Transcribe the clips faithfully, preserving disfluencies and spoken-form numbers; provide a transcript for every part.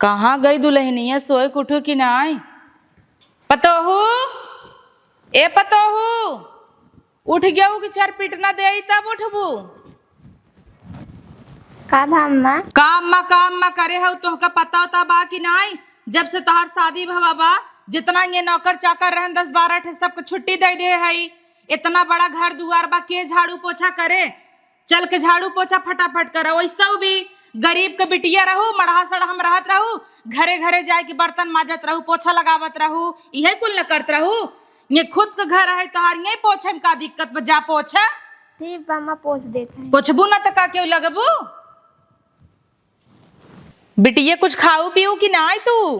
कहाँ गई दुलहिनिया, सोए के उठू कि नाई? पतोहू, ए पतोहू, उठ गयू कि चरपिटना देई तब उठबू? का भा अम्मा? का अम्मा, का अम्मा करे हऊ, तोहका पता उता बा कि नाई? जब से तोहार शादी भवा बा, जितना ये नौकर चाकर रहन, दस बारह ठे, सबके छुट्टी दे दे हई। इतना बड़ा घर दुआर बा, के झाड़ू पोछा करे? चल के झाड़ू पोछा फटाफट करा। वैसहू भी गरीब के बिटिया रहू, मड़हा सड़हा में रहत रहू, घरे घरे जाए के बर्तन माजत रहू, पोछा लगावत रहू, इहे कुल न करत रहू। ये खुद के घर है तोहार, यही पोछे में का दिक्कत बा, जा पोछा। ठीक बा अम्मा, पोछ देत है। पोछबू ना त का केहू लगबू? बिटिया, कुछ खाऊ पीऊ कि नाई तू?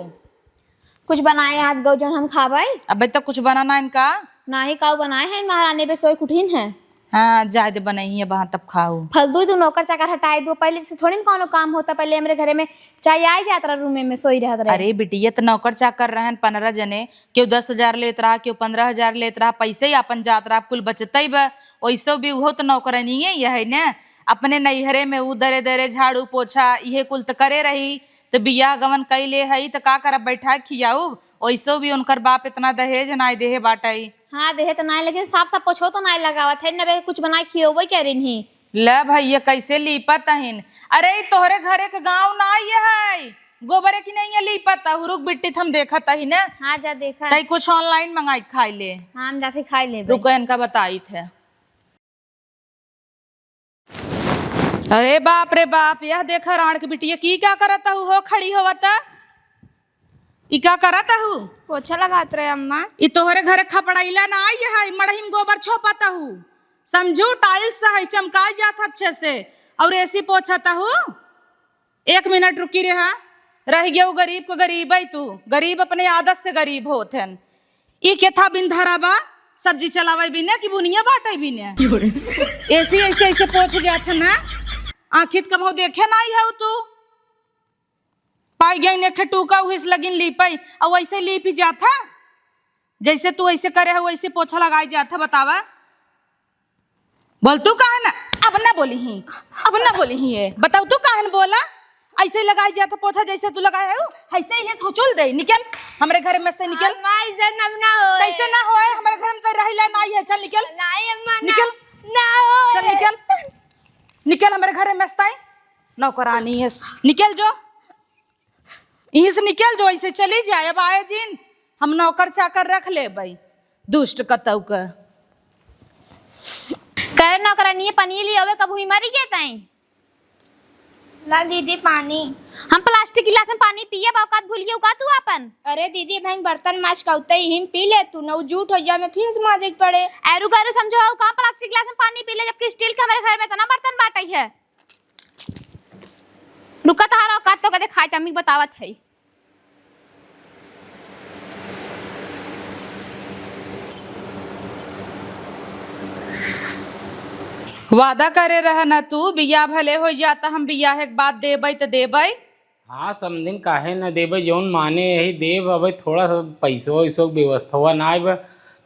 कुछ बनाए हाथ गऊ जौन हम खाबै। अबे तो कुछ बना ना इनका। नाही, काऊ बनाए हैं महारानी, बे सोई कुठिन है। हाँ, जाए दे, बनई है बहाँ तब खाऊ। फालतू तू नौकर चाकर हटाए दो, पहले से थोड़ी न कौनो काम होता, पहले हमरे घरे में चाय आई जात रहा, रूमे में सोई रहत रहे। अरे बिटिया, तो नौकर चाकर रहन पन्द्रह जने, केहू दस हजार लेत रहा, केहू पन्द्रह हजार लेत रहा, पैसे ही आपन जात रहा, कुल बचतई बा। वैसे भी उहो तो नौकरानिये है न, अपने नैहरे में ऊ दरे दरे झाड़ू पोछा इहे कुल त करे रही, त बियाह गवन कइले हई त का करब, बैठा के खियाउब? ओइसो भी उनकर बाप इतना दहेज नाई देहे बाटई। हाँ, देहे त नाई, लेकिन साफ साफ पोछो तो नाई लगावत है, नबे कुछ बनाए खियोबे करिन ही। ले भैया, कैसे लीपत हइन? अरे, ई तोहरे घरे के गाँव नाई है, गोबरे की नहीं है लीपत हउ। रुक बिट्टी, हम देखत ही न। हाँ, जा देखा। तई कुछ online मंगाई के खाई ले। हाँ, हम जाके खाई लेबे। रुको, इनका बताई थे। अरे बाप रे बाप, यह देखा राण के बिटिया, की का करत हऊ हो, खड़ी होवत? ई का करत हऊ? पोछा लगात रहे अम्मा। ई तोहरे घरे खपड़ैला ना आई है, मड़ही में गोबर छोपत हऊ, समझू, tiles है, चमकाई जात अच्छे से, और AC पोछत हऊ। एक मिनट रुकी रहा, रह गयो गरीब को गरीब है तू, गरीब अपने आदत से गरीब होत हन। ई केथा बिन धरा बा, सब्जी चलावे बिने कि बुनिया बाटे बिने? क्यों रे? AC ऐसे ऐसे पोछ जात है ना, आँखित कबहू देखे नाई हऊ तू। पाई गई एक ठे टूका उहिस लगिन लीपई, और वैसे लीप ही जात है। जैसे तू ऐसे करे हो, वैसे पोछा लगाई जात है, बतावा। बोल तू काहे ना, अब ना बोली ही, अब ना बोली ही ये। बताओ तू काहे ना बोला? ऐसे ही लगाई जात है पोछा जैसे तू लगाए हो, ऐसे ही है, हुचुल दे, निकल हमरे घर में से, निकल। अम्मा, ऐसे ना, ना होए। कैसे ना होए? हमरे घर में तो रहिला नाई है, चल निकल। नाई अम्मा, ना, निकल। ना होए। चल निकल, निकल हमरे घर में से, नौकरानी है, निकल जो। इहीं से निकल जो, ऐसे चली जाए। अब आए जिन, हम नौकर चाकर रख लेबै, दुष्ट कतौ के। करे नौकरानिये, पनिये लियावे, कबहुँ मरी गए तई। ला दीदी पानी। हम plastic गिलास में पानी पियब, औकात भूल गयू का तू आपन? अरे दीदी, भाई बर्तन माज के उतई ही पी ले तू, न उ जूठ हो जा, में फिर से माजे के पड़े। ऐरू गैरू समझो, हऊ कहाँ plastic गिलास में पानी पी ले, जबकि steel के हमरे घर में इतना बर्तन बाटई है। रुका, तहार औकात तो कदे खाए, तम्मी बतावत है। वादा करे रह न तू, बियाह भले हो जाता, हम बियाह के बाद देबै त देबै। हाँ समधिन, काहे न देबै, जौन माने यही देब। अबे थोड़ा सा पैसवा वैसवा के व्यवस्था नाई बा,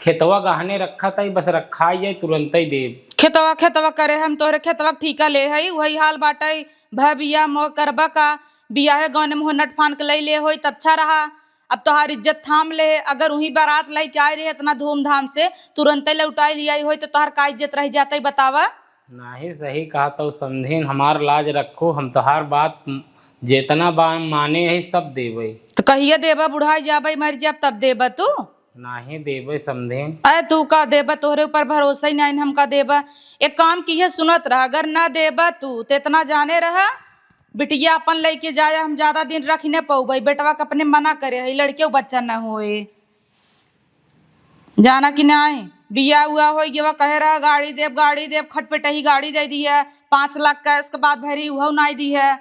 खेतवा गहने रखा था, बस रखा ही जाए, तुरंत ही देब। खेतवा, खेतवा करे, हम तोहरे खेतवा के ठीका ले हई, वही हाल बाटै। भा बियाह मोह करबा का, बियाहे गौने मोह नट फान के लई ले होई त अच्छा रहा। अब तोहार इज्जत थाम ले, अगर उही बारात लइके आए रहे इतना धूमधाम से, तुरंते लौटाई लियाई होई त तोहार का इज्जत रह जातई बतावा? नाही, सही कहा तौ समधिन, हमार लाज रखो, हम तोहार बात जेतना बा माने है सब देबै। त कहिया देबा? बुढ़ाई जाबै, मर जाब तब देबा तू? नाही देबै समधिन। अरे तू का देबा, तोहरे ऊपर भरोसा ही नाई, हम का देबा। एक काम किहे, सुनत रह, अगर ना देबा तू त इतना जाने रह, बिटिया अपन लइके जाए, हम ज्यादा दिन रख न पउबै। बेटवा के अपने मना करे है, लड़के बच्चा न होए। जाना कि नाई, बियाह उआह होइ गवा, कहे रहा गाड़ी देब, गाड़ी देब, खटपटही गाड़ी दे दिहे, पाँच लाख cash के बाद भरी उहउ नाई दिहे।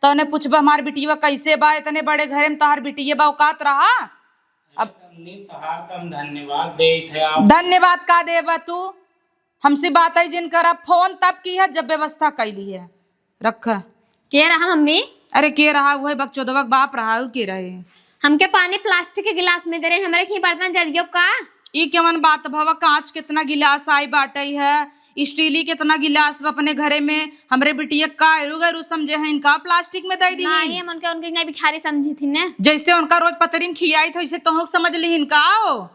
तने पूछबा हमार बिटिया कैसे बा, इतने बड़े घरे में तोहार बिटिया बा, औकात रहा। अब समधिन तोहार त हम धन्यवाद देत है आप। धन्यवाद का देबा तू? हमसे बातै जिन करा, फोन तब किहे जब व्यवस्था कइ लिहे। रख। के रहा मम्मी? अरे के रहा, उहै बकचोदवा के बाप रहा, और के रहे? हमके पानी plastic के गिलास में दे रहे, हमरे खीं बर्तन जरियो का? ई केवन बात भवा, कांच कितना गिलास आई बाटै है, स्टीली के इतना गिलास बा अपने घरे में, हमरे बिटिया का एरू गैरू समझे हैं इनका, प्लास्टिक में दे दी ना, हैं। ये मन के उनके नहीं भिखारी समझी थी ने। जैसे उनका रोज पतरी में खियाई थे, वैसे तोहूँ समझ ली इनका। आओ,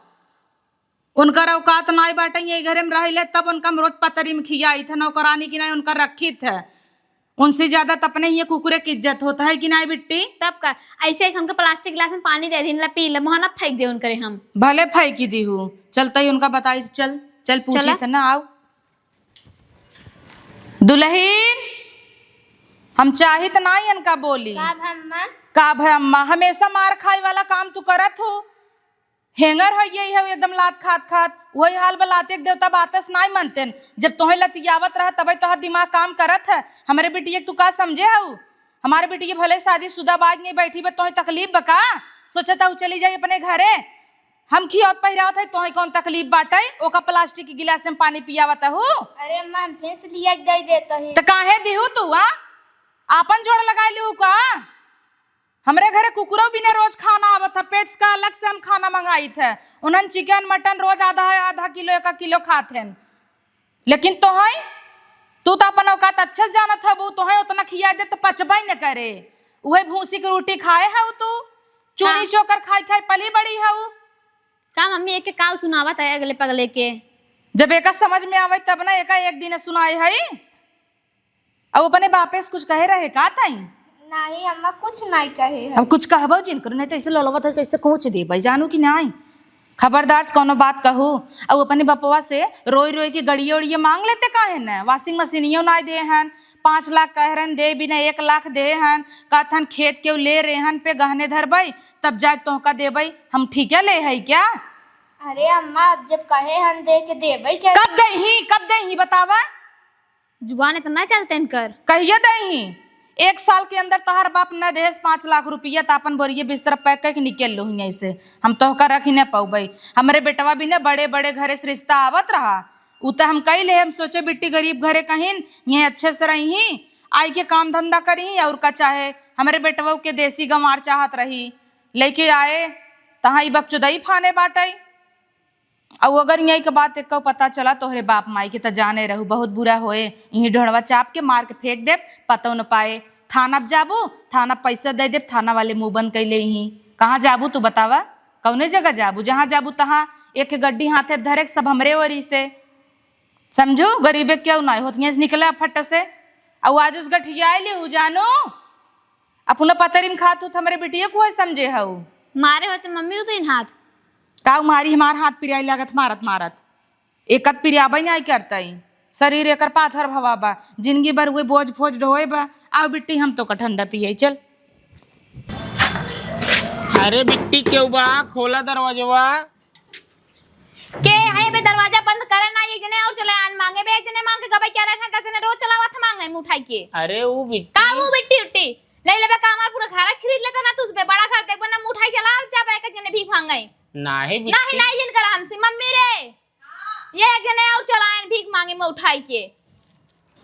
उनकर औकात नाई बाटे, ये घरे में रहिले तब उनका हम रोज पतरी में खियाई थे, नौकरानी की नाई उनका रखी थे। उनसे ज्यादा त अपने ही कुकुरे की इज्जत होता है कि नाई बिट्टी? तब का? ऐसे ही हमके प्लास्टिक गिलास में पानी दे दिन, ला पी ले, मोहना फेंक दे उनकरे हम। भले फेंकी दी हूँ, चलते ही उनका बताई, चल, चल पूछी चला। थे ना, आओ। दुलहिन, हम चाहित नाई इनका बोली। का भा अम्मा? का भा अम्मा, हमेशा मार खाए वाला काम तू करत हू। हेंगर हो गई है एकदम लात खात खात। वही हाल बा, लाते के देवता बातस नाई मनतेन। जब तोहे लतियावत रहा तबे तोहर दिमाग काम करत है। हमरे बिटिया के तू का समझे हऊ? हमारे बिटिया भले शादीशुदा बा, नहीं बैठी बा, तोहे तकलीफ बा का? सोचत हऊ चली जाई अपने घरे। हम खियावत पहिरावत है, तोहे कौन तकलीफ बाटे? ओका प्लास्टिक के गिलास में पानी पियावत हऊ? अरे अम्मा, हम फेंस लिया के दे देता है। त काहे दिहू तू, आ? आपन जोड़ लगाई लिहू का? हमरे घरे कुकुरो बिने रोज खाना आवत है, पेट्स का अलग से हम खाना मंगाइत है। उन्हन चिकन, मटन रोज आधा, आधा किलो, एक किलो खात हैं। लेकिन तोहई, तू तो अपन औकात अच्छे से जानत हबू, तोहई उतना खिया दे तो पचबई न करे। उहे भूसी के रोटी खाए हऊ तू, चूनी का? चोकर खाई खाई पली बड़ी हऊ। का मम्मी, एक काव सुनावत है अगले पगले के। जब एका समझ में आवे तब ना एका एक दिन सुनाए हई। अब अपने बापे से कुछ कहे रहे का ताई? नहीं अम्मा, कुछ नहीं कहे है। अब कुछ कहबो जिन करो, नहीं तो ऐसे ललवा था, कैसे कोच देबै, जानू कि नहीं? खबरदार से कौनो बात कहू। अब अपने बपवा से रोई रोई के गड़िया उड़िया मांग लेते काहे न? वॉशिंग मशीनियो ना दे हन, पाँच लाख कह रहन दे, बिना एक लाख दे हन, कहत हन खेत के ले रेहन पे गहने धरबै, तब जाके तोहका देबै। हम ठीके ले है क्या? अरे अम्मा, अब जब कहे हन दे के देबै क्या? कब दे ही, कब दे ही बतावा? जुबान इतना चलते इनकर। कहिए दे ही, एक साल के अंदर तहार बाप न देहेस पाँच लाख रुपया, त आपन बोरिये बिस्तर पैक करके निकल लो ही ऐसे। हम तोहका रख ही न पौबै। हमरे बेटवा भी न बड़े बड़े घरे से रिश्ता आवत रहा, उ त हम कई ले, हम सोचे बिट्टी गरीब घरे कहिन, ये अच्छे से रही, आई के काम धंधा करी, और का चाहे, हमरे बेटवा के देसी गंवार चाहत रही, लेके आए, तहाँ ई बकचोदई फाने बाटई। अउ अगर यही के बात एक पता चला तोहरे बाप माई के, त जाने रहू बहुत बुरा होए। यहीं ढोड़वा चाप के मार के फेंक देब, पतो न पाए। थाना जाबू, थाना पैसा दे देब, थाना वाले मुंह बंद कैले ही। कहाँ जाबू तू बतावा, कौने जगह जाबू? जहाँ जाबू तहाँ एक गड्डी हाथे धरे के सब हमरे ओरी से। समझू, गरीबे क्यों ना होत, यहीं से निकले फट से। अउ आज उस गठियाए ली हूँ जानू, अपना पतरी में खात हूँ, त हमरे बिटिये को है समझे हऊ। मारे होते मम्मी उतइन हाथ। काऊ मारी, हमार हाथ पिराई लागत मारत मारत। एकत पिराबई नाई करतई। शरीर एकर पाथर भवा बा, जिंदगी भर उहे बोझ फोझ ढोए बा। आउ बिट्टी, हम तोका ठंडा पियाई, चल। अरे बिट्टी, केहू बा? खोला दरवाजवा। के है बे? दरवाजा बंद करे ना, एक जने और चले आन मांगे बे, एक जने मांग के गबई क्या रहे, दस जने रोज चलावत मांगे मुंह उठाई के। अरे ऊ बिट्टी। का ऊ बिट्टी उट्टी? ले लेबे का हमार पूरा घर खरीद लेता ना, तू उसपे बड़ा घर देखबे ना, मुंह उठाई चला जाबे, एक जने भीख मांगे। नाही बिट्टी। नाही, नाही जिन कर हमसे, मम्मी रे। ये एक जने और चलाएन भीख मांगे मुंह उठाई के।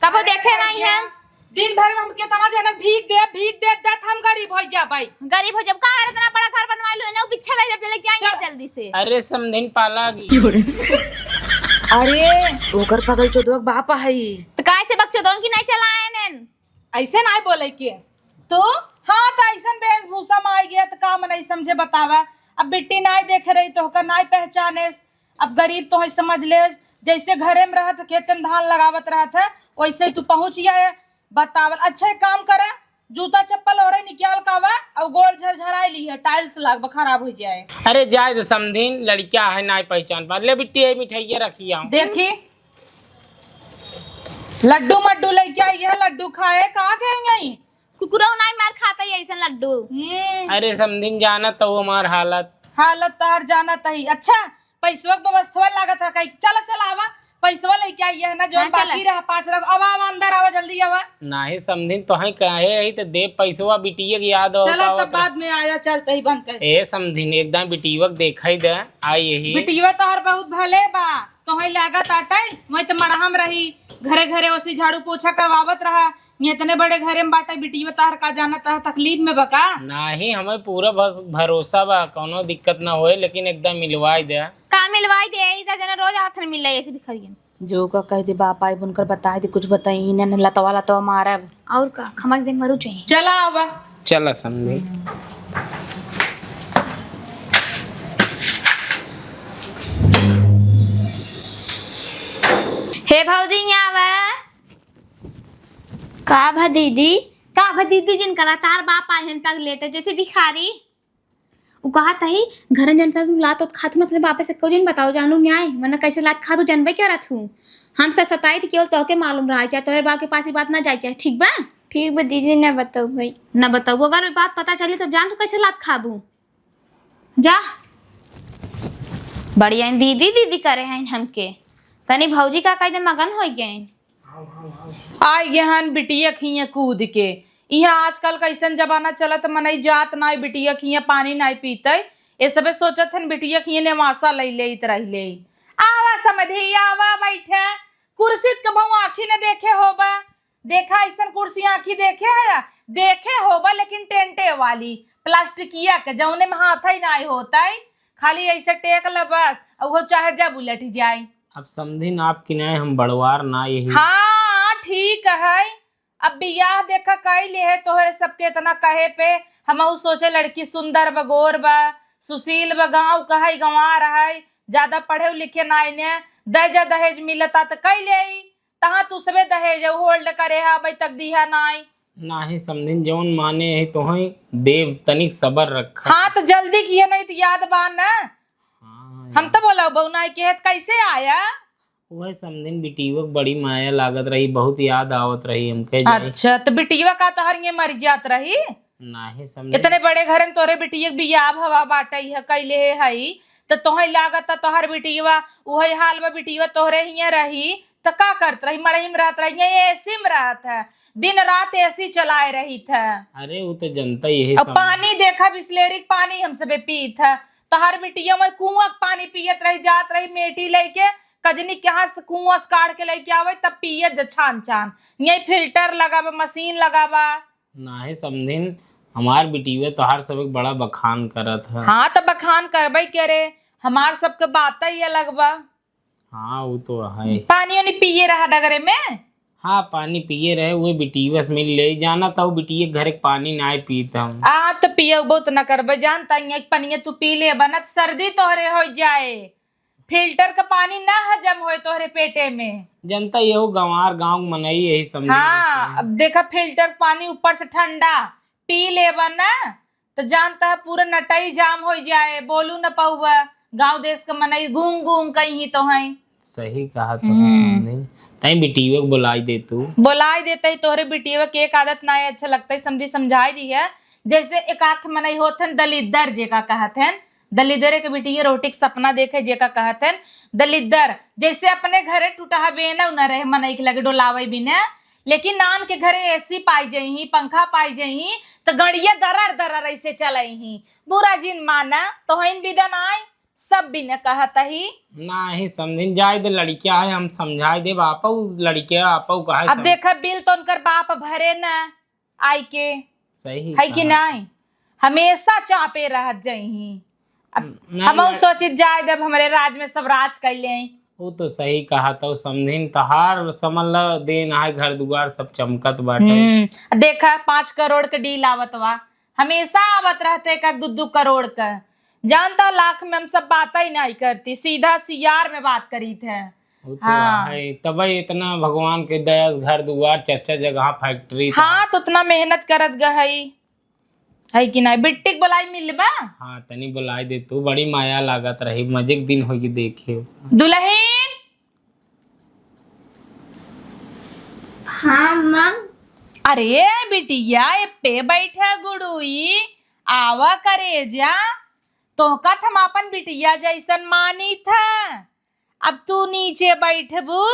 कबो देखे नहीं है। दिन भर में हम कितना जनक भीख दे, भीख दे, दे, हम गरीब हो जाबै। गरीब हो जब का है, इतना बड़ा घर बनवा लो, इन्हें पीछे ले जब ले जाए चल। जल्दी से। अरे समधिन पाला की। अरे, ओकर पगल चोदवा के बाप है। तो काय से बकचोदन की नहीं चलाएन? ऐसे नाई बोले के। तो हाँ, तो ऐसन वेशभूषा में आई गया, तो का मनई समझे बतावा? अब बिट्टी नाई देखे रही, तो ओकर नाई पहचाने। अब गरीब तो है समझ ले, जैसे घरे में रहत, खेते में धान लगावत रहत है, वैसे ही तू पहुँच गया है। बतावल, अच्छा एक काम करे, जूता चप्पल और निकाल का आवा, और गोड़ झरझराए ली है, टाइल्स लाग खराब हो जाए। अरे जाए दे समधिन, लड़किया है नाई पहचान पा। ले बिट्टी, ये मिठाइया रखी आऊं। देखी, लड्डू मड्डू लेके आई है, लड्डू खाए, कहाँ गए यहीं? कुकुरो नाई मार खाता है ऐसन लड्डू। हम्म। अरे समधिन, जाना तो हमार हालत। हालत तार जाना तही। अच्छा, पैसवा के व्यवस्था लागत है कहीं, चला चला आवा, पैसवा लेके आई है ना, जो हाँ, बाकी चला। रहा पाँच लाख। आवा, आवा, अंदर आवा, जल्दी आवा। नाही समधिन, तो है कहे है तो दे पैसवा, बिटिया के याद हो चला, तब बाद में आया, चल तही बंद कर। ए समधिन, एकदम बिटिया के देखा ही दे, आई यही। बिटिया तोहर बहुत भले बा। तोहई लागत आटै, वही त मड़हा में रही, घरे घरे ओसी झाड़ू पोछा करवावत रहा। ये इतने बड़े घरे में बाटै, बिटिया तोहर का जाना तह तकलीफ में बा का? नाही, हमें पूरा भस-, भरोसा बा, कौनो दिक्कत ना होए, लेकिन एकदम मिलवाई दे। का मिलवाई दे, ई त जना रोज आवत हन मिले ऐसे भिखारियन। जो का कह दे बाप आई बुनकर बताए दे, कुछ बताई ना, न लतवा लतवा मारब। और का, खमक दे मरू चाहिए। चला आवा। चला समधी। हे भौजी, यहाँ आवा। का भा दीदी? का भा दीदी, जिन कला तार बाप आए हैं पग लेटे जैसे भिखारी। उ कहत ही, "घर में जौन तुम लात ओत खात हूँ ना, अपने बापे से क्यों जिन बताओ, जानू न्याय, वरना कैसे लात खात हूँ, जानबे क्या रहत हूँ। हमसे सताई थी, केवल तोहके मालूम रहा चाहे, तोहरे बाप के पास ही बात ना जाए चाहे, ठीक बा?" ठीक बा दीदी, ना बताऊ भाई। ना बताऊ, अगर बात पता चली तब जान तू कैसे लात खाबू। जा, बढ़िया दीदी दीदी करे हैं हमके, तनी भौजी का कह दे मगन हो गए। आइ गए हन बिटिया खिया कूद के। इहाँ आजकल का अइसन जमाना चलत, मनई जात नाई बिटिया खिया पानी नाई पीतै। ए सबे सोचत हन बिटिया खिया नेवासा लई लेइत रहिले। आवा समधी, आवा बैठा। कुर्सी त कबहूँ आँखी न देखे होबा। देखा अइसन कुर्सी आँखी देखे है? देखे होबा लेकिन टेंटे वाली, प्लास्टिकिया के, जौने में हाथ ही नाई होतै, खाली ऐसे टेक ल बस, अउहो चाहे जब उलट जाए। अब समधिन आप किनाए हम बड़वार ना यही। हाँ, ठीक है। अब बियाह देखा कई लिहे तोहरे सबके इतना कहे पे, हमहू सोचे लड़की सुंदर बा, गोर बा, सुशील बा, गाँव का है, गंवार है, ज्यादा पढ़े लिखे नाई ने, दहेज दहेज मिलता त कई लेई, तहाँ तू सबे दहेज होल्ड करे हा, अबै तक दिहा नाई। नाही समधिन, जौन माने है तोहई देव, तनिक सबर रखा। हाँ, त जल्दी किहे नहीं त याद बा न। हाँ, हम याद। त बोला बहू नाई के है त कैसे आया? वह समधिन बिटिया के बड़ी माया लागत रही, बहुत याद आवत रही हमके जाए। अच्छा, त बिटिया का तोहर ये मर जात रही? नाही समधिन। इतने बड़े घर में तोहरे बिटिया के बियाह भवा बाटई है, कैले है हई, त तोहई लागत त तोहर बिटिया उहई हाल बा, बिटिया तोहरे हियाँ रही त का करत रही? मड़ई में रहत रही, ये एसी में रहत है, दिन रात एसी चलाए रहित है। अरे वो तो जनता यही और समझ। पानी देखा, बिसलेरी के पानी हम सबे पीत है, तोहर बिटिया में कुआं के पानी पियत रही, जात रही मेटी लेके, कजनी के यहाँ से कुआं से काढ़ के लेके आवे, तब पियत जा छान छान। यही फिल्टर लगावा, मशीन लगावा। नाहीं समधिन, हमार बिटिया तोहार सब एक बड़ा बखान करत है। हाँ, त बखान करबे करे, हमार सबके बात ही अलग बा। हाँ, वो तो है। पानी ओनी पिए रहा डगरे में? हाँ, पानी पिए रहे, वो बिटिया से मिल ले। जाना त वो बिटिया के घरे के पानी नाय पीत हम। आ, त पिए बहुत न करबे, जानता ही है, पनिया तू पी ले बनत सर्दी तोहरे हो जाए। फिल्टर का पानी ना हजम होए तोहरे पेटे में। जनता यहो गंवार गाँव के मनई यही समझे हाँ, नहीं। अब देखा फिल्टर पानी ऊपर से ठंडा पी लेबा ना, त जानता है पूरा नटई जाम हो जाए, बोलू न पउबा, गाँव देश का मनई गूंग गूंग कहीं तो हैं। सही कहा तो हम्म। समझे। तई बिटियो के बुलाई दे तू। बुलाई देते ही तोहरे बिटियो के एक आदत ना है, अच्छा लगता है, समझी समझाई दी है। जैसे एक आख मनई होत हैं दलिद्दर जेका कहत हैं, दलिद्दरे के बिटिया रोटी के सपना देखे जेका कहत हैं दलिद्दर। जैसे अपने घरे टूटहा बेना न रहे मनई के लगे डोलावे बिना, लेकिन नान के घरे एसी पाई जइही, पंखा पाई जइही, त गड़िया दरर दरर ऐसे चलइही। बुरा जिन माना, तोहइन बिदन आय, सब बिना कहत ही। नाही समझिन, जाए दे, लड़किया है, हम समझाए देब, आपऊ लड़किया आपऊ कहे अब सम- देखा, बिल तो उनकर बाप भरे ना, आई के। सही है कि कहा। नाई? हमेशा चापे रहत जइही। अब नाई, हमहू नाई। सोचित जाए देब, हमरे राज में सब राज कैले हैं। वो तो सही कहा, तो समझिन तहार समझ ल देन आए, घर दुआर सब चमकत बाटे। हम्म, देखा, पाँच करोड़ के डील आवत बा, हमेशा आवत रहते एक एक दू दू करोड़ का। जानता, लाख में हम सब बात ही नहीं करती, सीधा सियार में बात करीत है। वो तो हाँ। है, तबे इतना भगवान के दया, घर दुआर, चार चार जगह फैक्ट्री था। हाँ, तो उतना मेहनत करत गहई, है कि नहीं? बिट्टी के बुलाई मिलबा? हाँ, तनी बुलाई दे तू, बड़ी माया लागत रही, मजे के दिन होगी देखे। दुल्हन! हाँ, माँ। अरे बिटिया, ए पे बैठा गुड़ुई, आवा करेजा, तोहका त हम आपन बिटिया जैसन मानी था। अब तू नीचे बैठबू।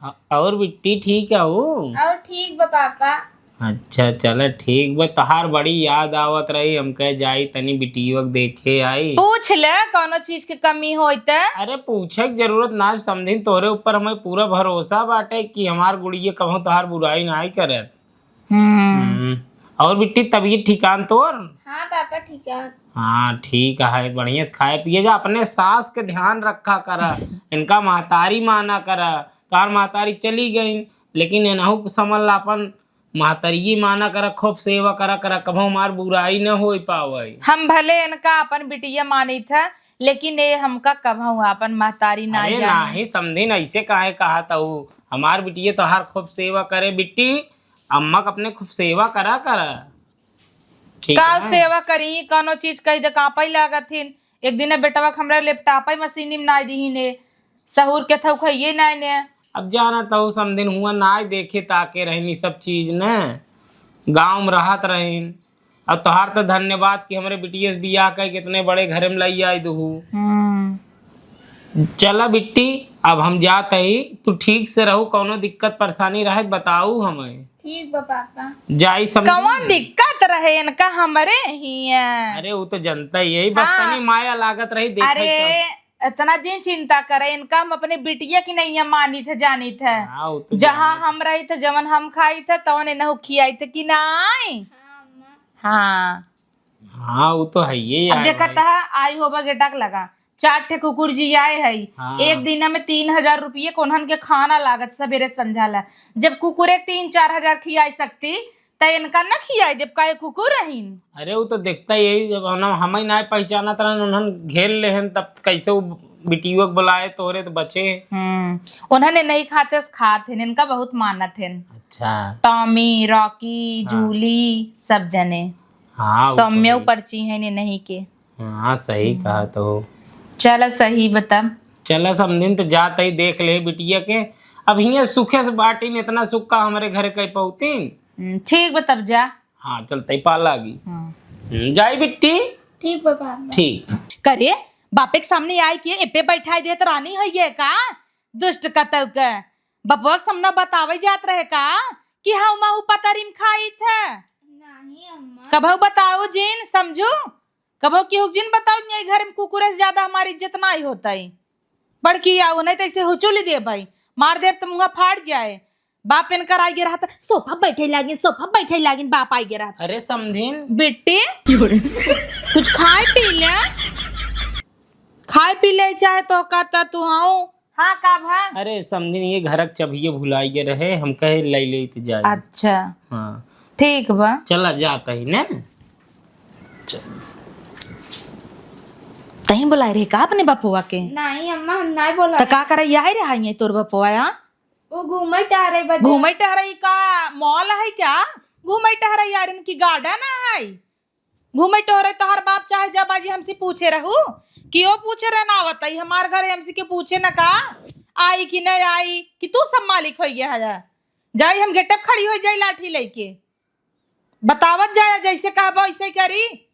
अ-, और बिट्टी ठीक है वो? और ठीक बा पापा। अच्छा, चला ठीक बा। तहार बड़ी याद आवत रही, हम कहे जाई तनी बिटियो के देखे आई। पूछ ले, कौनो चीज के कमी होई त। अरे पूछे के जरूरत ना समझिन, तोहरे ऊपर हमें पूरा भरोसा बाटे कि हमार गुड़िया कभो तहार बुराई नाई करत। हम्म। हम्म। और बिट्टी, तबीयत ठिकान तोर? हाँ पापा, ठीक है। हाँ, ठीक है, बढ़िया से खाए पिए जा, अपने सास के ध्यान रखा करा, इनका महतारी माना करा, तार महतारी चली गई, लेकिन एनहू के समझ ला, अपन महतरिये माना करा, खूब सेवा करा करा, कभो हमार बुराई न होई पावे। हम भले इनका अपन बिटिया मानित है, लेकिन ये हमका कभो अपन महतारी ना अरे जाने। नाही समधिन, ऐसे काहे कहा तू? हमार बिटिया तोहार खूब सेवा करे बिट्टी, अम्मा क अपने खूब सेवा करा करा। ठीक का है? सेवा करी, कौनो चीज कही दे कांपई लागत हिन। एक दिन बेटवा के हमरा laptop मशीन में नाई दिहिन, सहूर के थौ खइये नाई ने। अब जाना तू समधिन हुआ नाई देखे ताके रहनी सब चीज ने, गाँव में रहत रहिन। अब तोहार तो धन्यवाद कि हमरे बिटिया से बियाह कई कितने बड़े घर में लई आई दुहू। हम्म। चला बिट्टी, अब हम जात हई, तू ठीक से रहू, कौनो दिक्कत परेशानी रहे त बताऊ हमें। ठीक बा पापा। जाई समधिन। कौन दिक्कत रहे इनका हमरे हिया? अरे वो तो जनता ही है, बस हाँ। तनी माया लागत रही, देखे अरे तो। इतना जिन चिंता करे, इनका हम अपने बिटिया की नहीं मानित है, जानित है। हाँ, वो तो जहाँ जानित। हम रहित है, जवन हम खाइत है, तवन इनहू खियाइत कि नाई? हाँ, अम्मा। हाँ। हाँ, वो तो है ही अब यार देखत भाई। है, आई होबा गेटा के लगा, चार ठे कुकुर जियाए है। हाँ। एक दिन में तीन हजार रुपये कोन्हन के खाना लागत सबेरे संझा ला। जब कुकुरे के तीन चार हजार खियाई सकती, त इनका न खियाई देब, काहे कुकुर रहीन? अरे, वो तो देखता ही है, जब हम, हम ही ना पहचानत रहन, उन्हन घेर लेहन, तब कैसे वो बिटियो के बुलाए, तोरे तो बचे। हम्म, उन्हने नहीं खाते से खात हैं, इनका बहुत मानत हैं। अच्छा। टॉमी, रॉकी, हाँ। जूली, सब जने। हाँ, वो तो सौम्य है। ऊपर ची है ने नहीं के। हाँ, सही हम्म। कहा तो। चला, सही बता। चला, समधिन, तो जात ही देख ले बिटिया के। अब हियाँ सुखे से बाटिन, इतना सुख का हमरे घरे कई पौतीन। हम्म, ठीक बा, तब जा। हाँ, चलते ही पा लागी। हाँ। हम्म, जाई बिट्टी। ठीक बा पापा। ठीक। करे, बापे के सामने आई के एपे बैठाई देत रानी है ये का? दुष्ट कतौ के। बपवा के सामने बतावे जात रहे का कि हम महू पतरी में खाई थे? नहीं अम्मा। कभऊ बताऊ जिन, समझू? कभऊ केहू जिन बताऊ, ये घर में कुकुरे से ज्यादा हमारी इज्जत नहीं होता है। बड़की आओ, नहीं तो ऐसे हुचुली दे भाई, मार देब तो मुँह फाट जाए। बाप इनकर आइगे रहत, सोफा बैठे लागिन, सोफा बैठे लागिन, बाप आइगे रहत। अरे समधिन। बेटी, कुछ खाए पी ले, खाए पी ले चाहे तो का त तू हाउ। हाँ, का भा? अरे समधिन, ये घर के चबिये भुलाइगे रहे, हम कहे ले लेत जाए। अच्छा। हाँ। ठीक बा। चला जात ही ने। चल। तहीं बुलाए रहे का अपने बपुआ के? नहीं अम्मा, हम नहीं बोला। त का करे आए रहा ये तोर बपुआ, आ? वो घूमे टहरे बदे। घूमे टहरे का mall है क्या? घूमे टहरे यार, इनकी garden है। घूमे टहरे तोहर बाप चाहे जब बाजी हमसे पूछे रहू, कि ओ पूछे रहे ना आवत है, हमार घर हमसे के पूछे न का, आई कि नहीं आई, कि तू सब मालिक हो गया है। जाई हम गेटे पे खड़ी हो जाई लाठी लेके, बतावत जाया, जैसे कहबो ऐसे करी।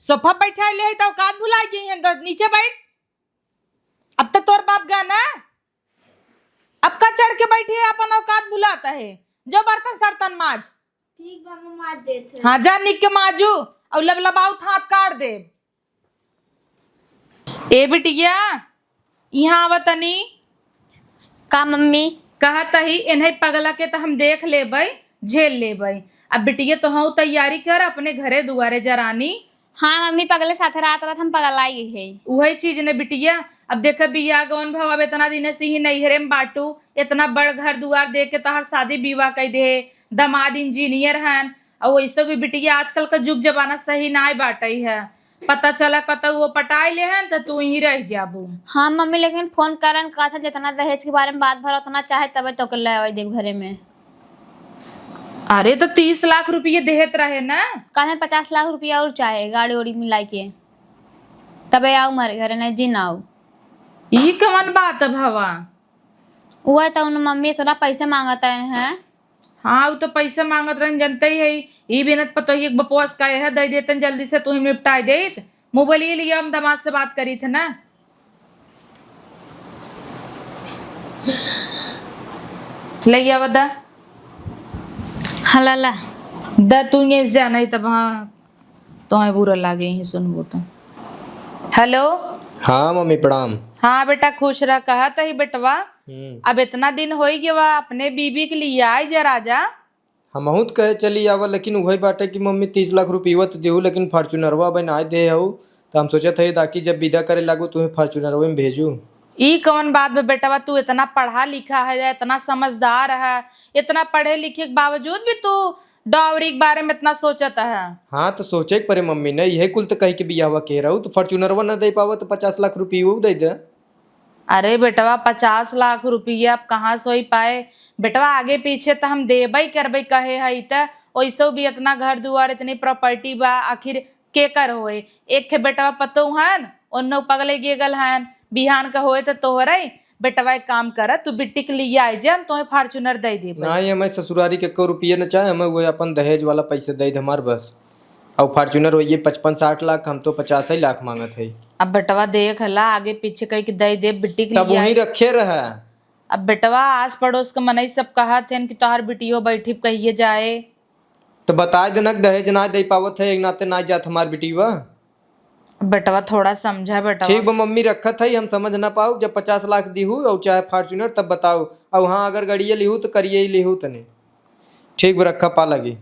सोफा बैठा ले है तो औकात भुला गई है, तो नीचे बैठ। अब तो तोर बाप गा ना, अब का चढ़ के बैठी है, अपन औकात भुलाता है। जो बर्तन सर्तन माज। ठीक बा, हम माज देत है। हाँ, जा निक के माजू, और लबलबाऊ थात काट दे। ए बिटिया, यहाँ आवा तनी। का मम्मी? कहत ही, इन्हें पगला के तो हम देख लेबै, झेल लेबै। अब बिटिया, तोहू तैयारी कर, अपने घरे दुआरे जरानी। हाँ मम्मी, पगले साथे रात रात हम पगलाई गई है। उहे चीज ने बिटिया, अब देख बियाह गवन भव, अब इतना दिन से ही नैहरे में बाटू, इतना बड़ घर दुआर दे के तोहर शादी विवाह कई दे, दामाद engineer हन, और वैसे भी बिटिया आजकल का जुग जमाना सही नाय बाटई है, पता चला कतौ वो पटाई ले हन त तू यहीं रह जाबू। हाँ मम्मी, लेकिन फोन करन कहत हन जितना दहेज के बारे में बात भर उतना चाहे तबे तो के ले आवे देव घरे में। अरे, तो तीस लाख रुपये देहत रहे ना? कहत हन पचास लाख रुपया और चाहे, गाड़ी उड़ी मिलाई के, तबे आओ हमारे घरे, नहीं जी ना आओ। ई कवन बात है भवा? वो है तो उन मम्मी इतना पैसे मांगत है। हाँ, उ तो पैसे मांगत रहन, जनते ही है। ई बिनत पतोही एक बपवास का है, दे देतन जल्दी से, तू ही निपटाई देत। मोबाइल ये लिया, हम दामाद से बात करी थे ना। ले आवा दा। हाँ, ला, ला। दा, तू ये जाना ही तब, हाँ, तोहे बुरा लागे ही सुनबो तो। हेलो। हाँ, मम्मी, प्रणाम। हाँ, बेटा, खुश रह। कहत ही, बेटवा, हम्म। अब इतना दिन होई गवा, अपने बीबी के लिए आई जा, राजा। हमहूँ त कहे चली आवा, लेकिन उहइ बाटे कि मम्मी तीस लाख रुपइवा त देहू, लेकिन फॉर्च्यूनरवा अबे नाहीं देहे हऊ। त हम सोचत हई ताकि जब विदा करे लागू तुहें फॉर्च्यूनरवे में भेजू। ई कवन बात बा बेटवा, तू इतना पढ़ा लिखा है, इतना समझदार है, इतना पढ़े लिखे के बावजूद भी तू dowry के बारे में इतना सोचत है। हाँ, त सोचे के परे मम्मी ने, इहे कुल त कहि के बियाहवा के रहू, त फॉर्च्यूनरवा न दे पावा त पचास लाख रुपइवो दे दे। अरे बेटवा, पचास लाख रुपया अब कहाँ से होई पाए? बेटवा, आगे पीछे त हम देबे करबे कहे हई, त ओइसो भी इतना घर दुआर, इतनी property बा, आखिर केकर होए? एक ठे बेटवा पतोह हन, ओन्नो पगले गेगल हन, बिहान का होए त तोहरे। बेटवा, एक काम कर, तू बिट्टी के लिए आए जे, हम तोहे फॉर्च्यूनर दे देबे। नाहीं, हमें ससुरारी के एको रुपया न चाहे, हमें वो अपन दहेज वाला पैसे दे दे हमार बस। अउ फॉर्च्यूनर होइए पचपन साठ लाख, हम तो पचास ही लाख मांगत हई। अब बेटवा देख ला, आगे पीछे कहि के दे दे, बिट्टी के तब लिए वहीं आई। रखे रहा। अब बेटवा, आस पड़ोस के मनई सब कहत हन कि तोहार बिटियो बैठी कहिए जाए। तो बताए देना कि दहेज ना दे पावत है, एक नाते ना जात हमार बिटिया। बेटवा, थोड़ा समझा बेटवा। ठीक बा मम्मी, रखत है, हम समझ ना पाऊ। जब पचास लाख दिहू और चाहे फॉर्च्यूनर, तब बताऊ। और हाँ, अगर गड़िए लिहू तो करिए ही लिहू तने। ठीक बा, रखा पा लगी।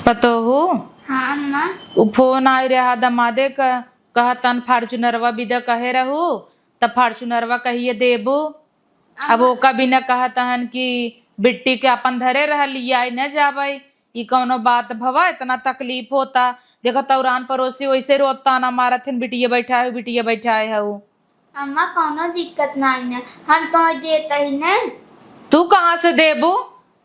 पतोहू। हाँ अम्मा। उ फोन आई रहा दमादे का, कहतन फॉर्च्यूनरवा विदा कहे रहू, त फॉर्च्यूनरवा कहिए देबू। अब अम्मा। ओका बिना कहत हन कि बिट्टी के अपन धरे रह लिया न जाबे। ई कौनो बात भवा, इतना तकलीफ होता। देखो तौरान पड़ोसी वैसे रोज ताना मारत हन, बिटिया बैठाए हऊ, बिटिया बैठाए हऊ। अम्मा, कौनो दिक्कत नाई न, हम तोहे देत ही न। तू कहाँ से देबू?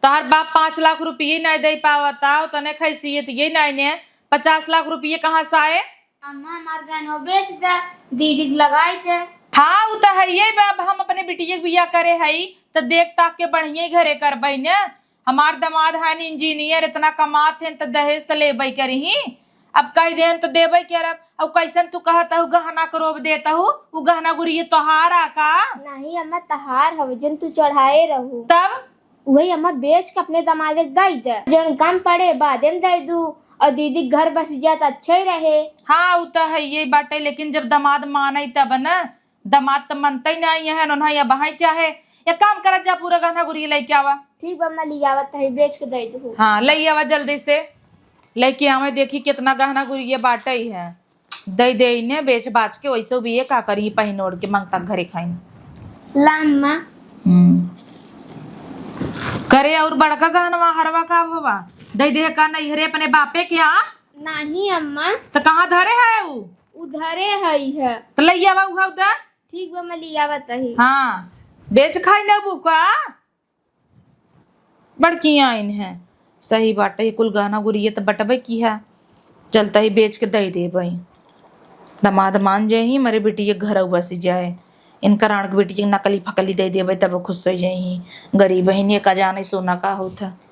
तोहर बाप पाँच लाख रुपये नाई दे पावता, उतने हैसियत ये नाई ने, पचास लाख रुपये कहाँ से आए? अम्मा, हमार गहनो बेच दे, दीदी के लगाई दे। हाँ, उ त हइये बा, अब हम अपने बिटिया के बियाह करे हई, त देख ताक के बढ़िया घरे करबई न। हमार दमाद हन इंजीनियर, इतना कमात हन, त दहेज त लेबई करही। अब कह देहन त देबई करब। अब कैसन तू कहत हऊ गहना के रोब देत हऊ, उ गहना गुरिये तोहार आ का? नहीं अम्मा, तहार हवे, जन तू चढ़ाए रहू। तब? उहई अम्मा बेच के अपने दमादे के दई दे, जन कम पड़े बादे में दई दू, और दीदी के घर बस जात अच्छे ही रहे। हाँ, उ त हइये बाटे, लेकिन जब दमाद मानई तब न, दमाद त मनते नाई है, उन्हें या बहाई चाहे। एक काम करा, जा पूरा गहना गुरिया लेके आवा। ठीक बा, मैं ले आवत हई, बेच के दे दू। हाँ, ले आवा जल्दी से, लेके आवे, देखी कितना गहना गुरिया बाटे ही है, दे दे इन्हें बेच बाच के, वैसे भी ये का करी, पहिन ओढ़ के मंगता घरे खाई। ला अम्मा। हम्म। करे और बड़का गहनवा हरवा का भवा, दे दे का नैहरे अपने बापे के आ? नहीं अम्मा। त कहाँ धरे है उ? उ धरे हई है। त ले आवा उहा उधर। ठीक बा, मैं ले आवत हई। हाँ, बेच खाई लेबू का? बड़की आइन है। सही बाटे, ये कुल गहना गुरिया त बटबे की है। चलता ही बेच के दे देबई। दमाद मान जाही, मरे बिटिया के घर बस जाए। इनकर आण के बिटिया के नकली फकली दे देबई, तब खुश हो जाही। गरीब बहिन, ये का जाने सोना का होत है।